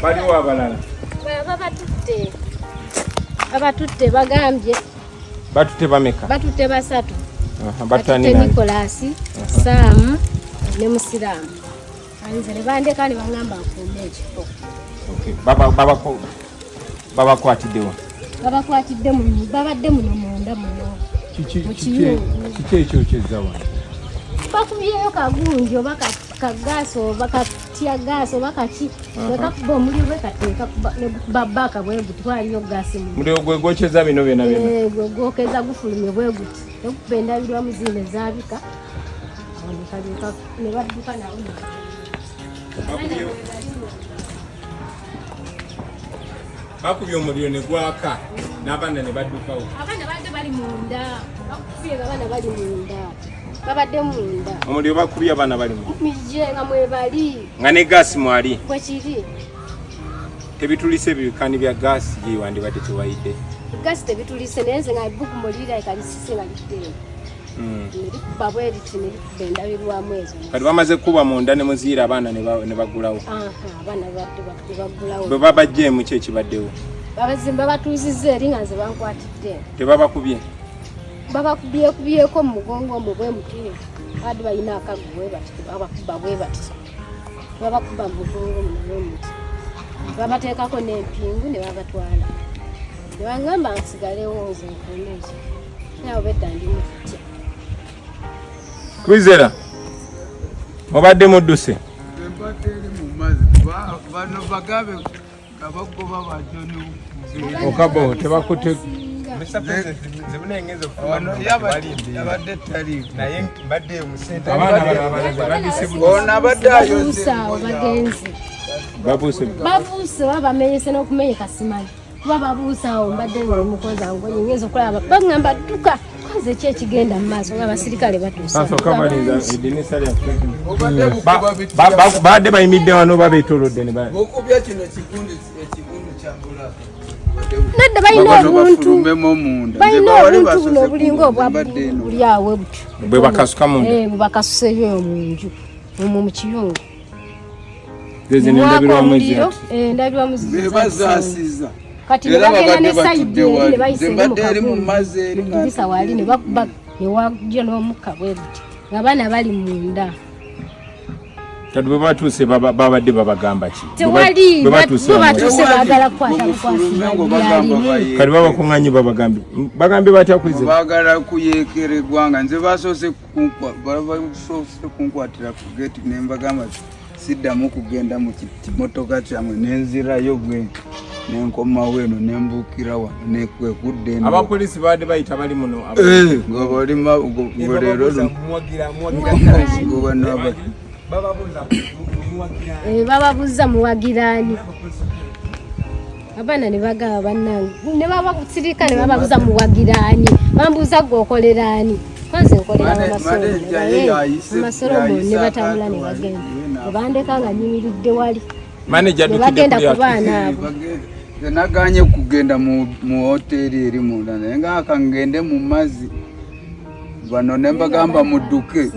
Baliwo abalala? Babatutte, babatutte, bagambye. Batutte bameka? Batutte basatu. Batutte Nikolasi, Saamu ne Musiraamu. Nze ne bandeka ne baŋŋamba nkuume ekifo. Babakwatiddewa? Babakwatidde, babadde muno munda muno. Kiki ekyo kyezza wano? Bakubyeyo kagunji oba kagaasi oba katya gaasi oba kaki, nekakuba omuliro bwe kati, nekuba baaka bwe guti, waliyo gaasi. Muliro gwe gwokyeza bino byona byona? Eh, gwe gwokeza, gufulumye bwe guti, nekuba endabirwamu zino ezaabika, ne badduka nawo. Bakubye omuliro ne gwaka n'abaana ne baddukawo? Abaana badde bali munda, bakubye nga abaana bali munda, babadde munda. Omuliro bakubye abaana bali munda? Mije nga mwebali. Nga ne gaasi mwali? Bwekiri. Tebitulise ebikani bya gaasi gye wandibadde tewayidde? Gaasi tebitulise, naye nze nga ebbugumu lirabika lisise nga liddeeyo. Nerikuba bwe riti, nerikuba endabirwamu ezo. Kati bamaze kuba munda ne muziira abaana ne baggulawo? Abaana badde baggulawo. Bwe babajjeemu, ki ekibaddewo? Babazimba batuuzizza eri nga nze bankwatidde. Tebabakubye? Babakubyekubyeko mu mugongo omwo bwe muti, badde balina akaggo bwe bati, babakuba bwe bati, babakuba mu mugongo muno bwe muti, babateekako n'empingu ne babatwala, ne baŋŋamba nsigalewo nze nkuume ekyo, naye obedda ndi mu kutya. Kwizera, mubadde mudduse? Embadde eri mu mazzi, bano bagabe nga bagoba bajoni. Okabo tebakute? Ono yabadde taliiwo. Naye mbadde omusente. Abaana bano badduse? Ono abadde ayoze. Babuuse awo, bagenze. Babuuse? Babuuse oba bamenyese n'okumenyeka simanyi, kuba babuuse awo. Mbadde mukoza ngoye, ngeza okulaba baŋŋamba dduka, kwanza ki ekigenda mu maaso nga abasirikale batuuse. Sasooka balinza edinisa lyaffe. Obadde bukuba bitya? Babadde bayimiridde wano, babeetolodde ne Bukubya kino kigundi, ekigundu kya bulaka. Nedda, balina Bano obuntu. bafulumemu munda. Balina obuntu buno obulinga obwa Mbadde eno. buli awo butyo. Bwe bakasuka munda? Eh, bwe bakasuseyo mu nju omwo mu kiyungu. Zino Mwaka endabirwamu. omuliro, Ezira. eh, endabirwamu Bebazaasiza. Kati ne Era bagenda babadde ne sayidi batudde eri ne wali. bayisa Nze eri mu mbadde eri mu kagundi. mazzi eri nga Dirisa wali ne bakuba ne wajja n'omukka bwe guti ng'abaana bali munda. Kati bwe batuuse babadde babagamba ki? Tewali. Bwe batuuse Bwe wano? batuuse Tewali. baagala kukwata Mufulume bukwasi. ngo bagamba byalimu. bayeekere. Kati babakuŋŋanye, babagambye bagambye batya, Kwizera? Baagala kuyeekera eggwanga. Nze basoose kunkwatira ku gate, ne mbagamba siddamu kugenda mu kimotoka kyammwe, nenzirayo bwe nenkomawo eno, nembuukira wano nekwekudda eno. Abapoliisi babadde bayita bali muno? Eh, nga bali ngo leero luno ngo bano Eh, bababuuza muwagiraani, abaana ne bagaba bannange ne babasirika ne bababuuza muwagiraani, bambuuza gwe okoleraani, kwanze nkolera Manager ye Bamasolomo ne yayise batambula ne akato bagenda wali, ne bandeka nga nyimiridde wali. Manager Ne addukidde bagenda kuli ku baana abo. Nze naganye kugenda mu hoteri eri munda, naye nga kangende mu mazzi bano ne mbagamba mudduke,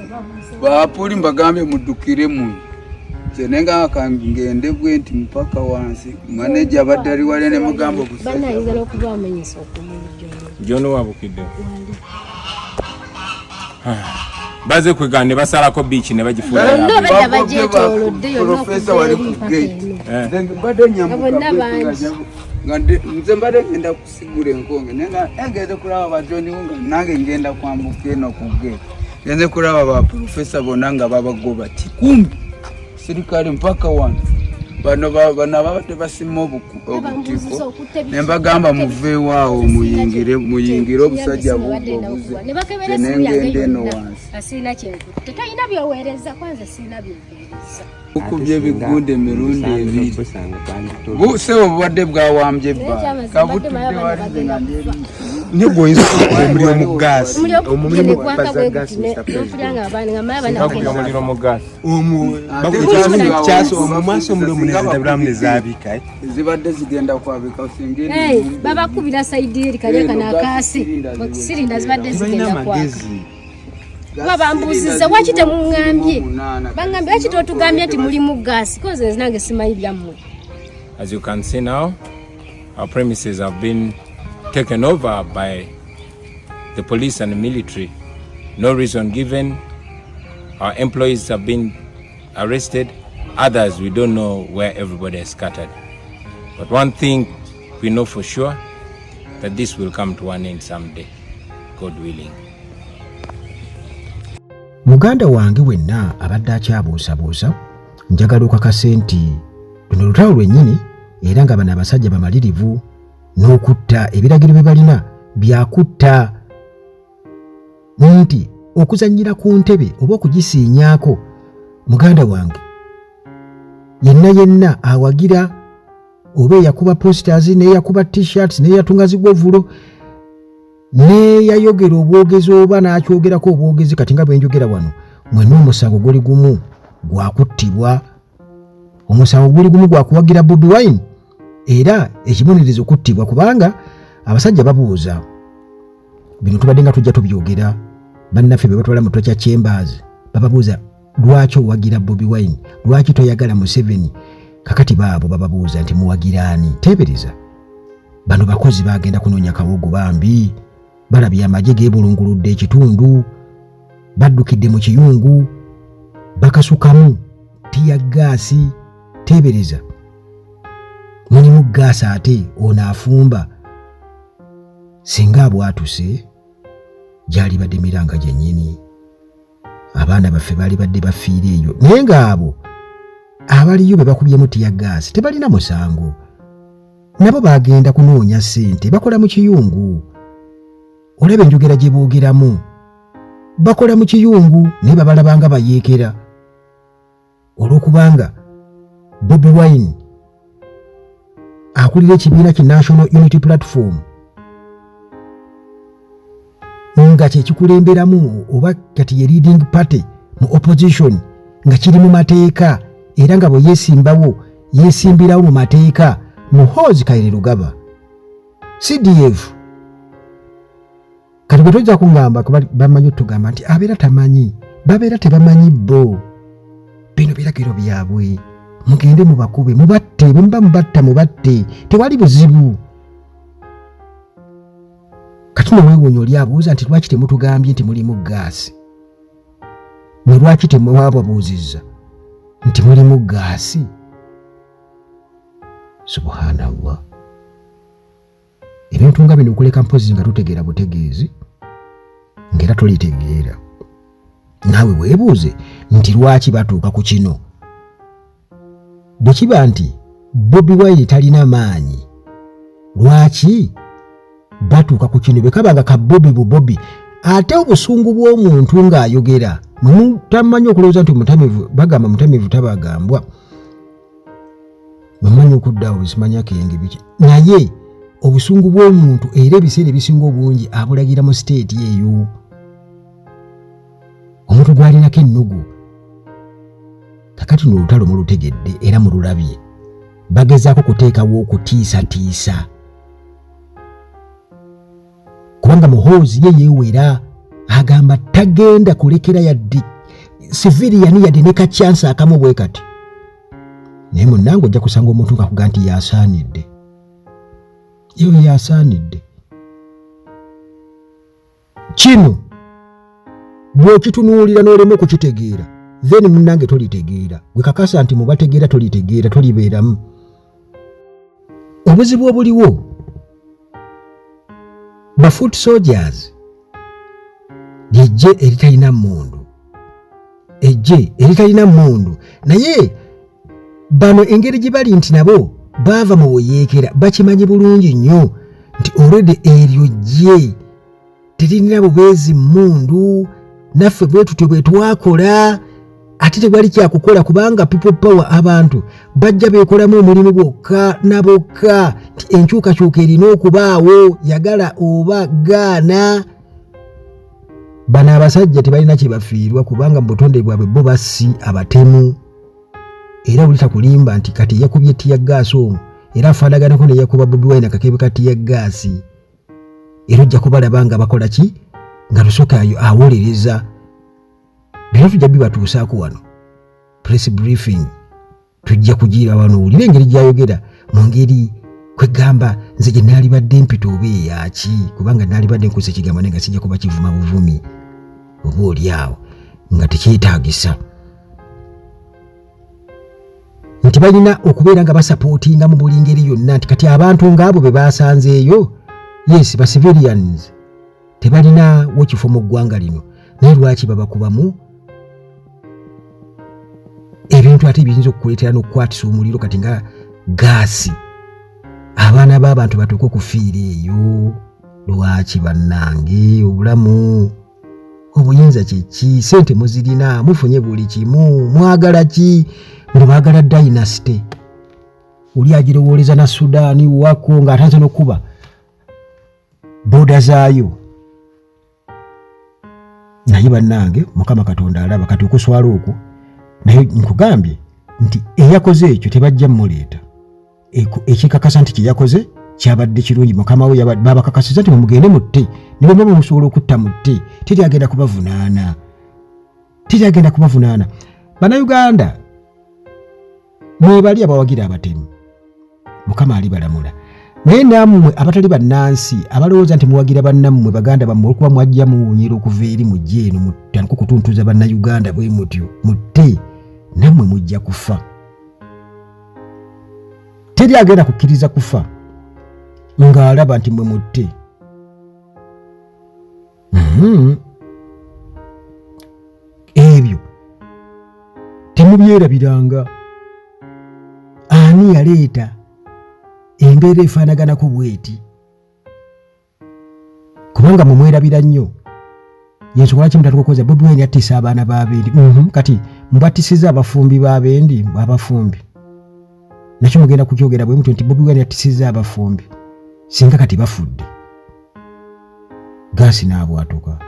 baapuli mbagambye muddukire muno. Nze naye nga kangende bwe nti mpaka wansi, maneja abadde ali wali ne mugamba Banayinza n'okuba bamenyesa okumulujjo. Jono wabukidde baze kwegana ne basalako biiki ne bagifuula Bonna yaabwe. badda bagyetoolodde yonna Profesa okuva wali eri ku mpaka gate. eno. Eh. Nze mbadde nyambuka Bonna bwe bangi. nze mbadde ngenda kusigula enkonge, naye nga ngenze kulaba bajoni nga nange ngenda kwambuka eno ku gate, ngenze kulaba ba profesa bonna nga babagoba kikumi sirikale mpaka wano. Bano bano ababadde basima obutiko ne mbagamba muveewaawo muyingire, muyingire, obusajja bubwo buze. Ne bakebera Nze esimu yange nengenda eno yonna. wansi. Asirina kyenkutte, talina byoweereza, kwanza sirina byoweereza. Bukubye ebigundi emirundi ebiri, sebo bubadde bwawambye Naye ebbaala kyamazima kabutudde mbadde wali manyi nze nga ndi eri. Naye gwe oyinza okukuba omuliro mu gaasi? Omuliro Omuliro ne gwaka baza bwe gaasi, guti Mr. President. nofulya nga abaana nga maya abaana Bakubye bagenda. omuliro mu gaasi? Kyasa mu maaso omuliro munezendabiramu nezaabika. Zibadde zigenda kwabika singa eno Hey, ennyumba babakubira sayidi eri kali Eno kano gas akaasi cylinder sirinda zibadde Tebalina zigenda kwaka. amagezi. Kuba bambuuzizza waki temuŋŋambye, baŋŋambye waki totugambye nti mulimu gaasi, koze nze nange simanyi byammwe. As you can see now, our premises have been taken over by the police and the military. No reason given. Our employees have been arrested. Others, we don't know where everybody has scattered. But one thing we know for sure, that this will come to an end someday, God willing. Muganda wange wenna abadde akyabuusabuusa, njagala okakase nti luno lutalo lwennyini era nga bano abasajja bamalirivu n'okutta. Ebiragiro bye balina byakutta, nti okuzannyira ku ntebe oba okugisiinyaako. Muganda wange yenna yenna awagira oba eyakuba posters, neyakuba T-shirts, neyatunga zigovulo, neyayogera obwogezi oba n'akyogerako obwogezi, kati nga bwe njogera wano, mwenna omusango guli gumu gwakuttibwa. Omusango guli gumu gwakuwagira Bobi Wine era ekibonerezo kuttibwa, kubanga abasajja babuuza. Bino tubadde nga tujja tubyogera. Bannaffe be batwala mu torture chambers bababuuza, "Lwaki owagira Bobi Wine? Lwaki toyagala Museveni?" Kakati baabo bababuuza nti, "Muwagiraani?" Teebereza bano bakozi bagenda kunoonya kawogo, bambi balabye amagye geebulunguludde ekitundu, baddukidde mu kiyungu, bakasukamu tear gas. Teebereza mulimu gaasi, ate ono afumba, singa abwatuse gyalibadde miranga gyennyini, abaana baffe baali badde bafiire eyo. Naye ng'abo abaliyo be bakubyemu tear gas tebalina musango, nabo bagenda kunoonya ssente, bakola mu kiyungu. Olaba enjogera gye boogeramu, bakola mu kiyungu, naye babalabanga bayeekera olw'okubanga Bobi Wine akulira ekibiina ki National Unity Platform nga kyekikulemberamu, oba kati ye leading party mu opposition, nga kiri mu mateeka, era nga bwe yeesimbawo yeesimbirawo mu mateeka. Muhoozi Kainerugaba CDF, kati bwe tojja kuŋŋamba, bamanyi otugamba nti abeera tamanyi, babeera tebamanyi bo. Bino biragiro byabwe, mugende mubakube, mubatte, bwe muba mubatta mubatte, tewali buzibu. Kati noweewuunya oli abuuza nti, "Lwaki temutugambye nti mulimu gaasi? Mwe lwaki temwababuuzizza nti mulimu gaasi?" Subhanallah, ebintu nga bino okuleka mpozi nga tutegeera butegeezi, ng'era tolitegeera. Naawe weebuuze nti lwaki batuuka ku kino? Bwe kiba nti Bobi Wine talina maanyi, lwaki batuuka ku kino? Bwe kaba nga ka Bobi bubobi, ate obusungu bw'omuntu ng'ayogera, mwe mutamanyi okulowooza nti omutamivu, bagamba mutamivu tabagambwa, mwemanyi okuddaawo simanya kenge biki, naye obusungu bw'omuntu era ebiseera ebisinga obungi abulagira mu state eyo omuntu gw'alinako ennugu. Kakati no olutalo mulutegedde era mululabye, bagezaako kuteekawo okutiisatiisa, kubanga Muhoozi ye yeewera, agamba tagenda kulekera yadde civilian yadde ne kacyansi akamu bwe kati. Naye munnange ojja kusanga omuntu ng'akuga nti yasaanidde, eyo yasaanidde kino. Bw'okitunuulira n'olema okukitegeera, then munnange tolitegeera. Gwe kakasa nti mubategeera tolitegeera, tolibeeramu. Obuzibu obuliwo, ba foot soldiers lyejje eritalina mmundu, ejje eritalina mmundu. Naye bano engeri gye bali nti nabo baava mu buyeekera, bakimanyi bulungi nnyo nti already eryo jje teririna bubeezi mmundu. Naffe bwe tutyo bwe twakola, ate tewali kyakukola, kubanga People Power abantu bajja beekolamu omulimu bwokka na bokka nti enkyukakyuka erina okubaawo, yagala oba gaana. Bano abasajja tebalina kye bafiirwa, kubanga mu butonde bwabwe bo bassi abatemu, era buli takulimba nti kati yakubye tear gas omwo era afaanaganako neyakuba Bobi Wine akakebe ka tear gas, era ojja kubalaba nga bakola ki, nga Lusooka awolereza. Bino tujja bibatuusaako wano, press briefing tujja kugira wano, owulire engeri gyayogera. mu ngeri kwegamba nze gye naalibadde mpita oba eyaki, kubanga naalibadde nkuza ekigambo naye nga sijja kuba kivuma buvumi oba oli awo nga tekyetaagisa, nti balina okubeera nga basapootinga mu buli ngeri yonna, nti kati abantu ng'abo be basanzeeyo, yes, ba civilians tebalina wo kifo mu ggwanga lino, naye lwaki babakubamu ebintu ate ebiyinza okukuleetera n'okukwatisa omuliro kati nga gaasi, abaana b'abantu batuuke okufiira eyo? Lwaki bannange? Obulamu, obuyinza kyeki? Sente muzirina, mufunye buli kimu, mwagala ki? Mbu baagala dynasty. Oli agirowooleza na Sudaani wako ng'atanze n'okukuba border zaayo. Naye bannange, Mukama Katonda alaba. Kati okuswala okwo, naye nkugambye nti eyakoze ekyo tebajja mmuleeta. Ekikakasa nti kyeyakoze kyabadde kirungi, mukama we babakakasiza nti mumugende mutte, ne bwe muba musobola okutta mutte, teri agenda kubavunaana, teri agenda kubavunaana. Bannayuganda mwebali abawagira abatemu, Mukama alibalamula. Naye nammwe abatali bannansi abalowooza nti muwagira bannammwe, baganda bammwe, olwokuba mwajja muwunyira okuva eri, mujje eno mutandike okutuntuza Bannayuganda bwe mutyo mutte, nammwe mujja kufa. Teri agenda kukkiriza kufa ng'alaba nti mwe mutte. Ebyo temubyerabiranga. Ani yaleeta embeera efaanaganako bweti? Kubanga mumwerabira nnyo. Yensonga lwaki mutandika okukoza Bobi Wine attisa abaana b'abendi. Kati mubattisiza abafumbi b'abendi, abafumbi nakyo mugenda kukyogera bwe mutyo nti Bobi Wine attisiza abafumbi. Singa kati bafudde gaasi n'abwatuka.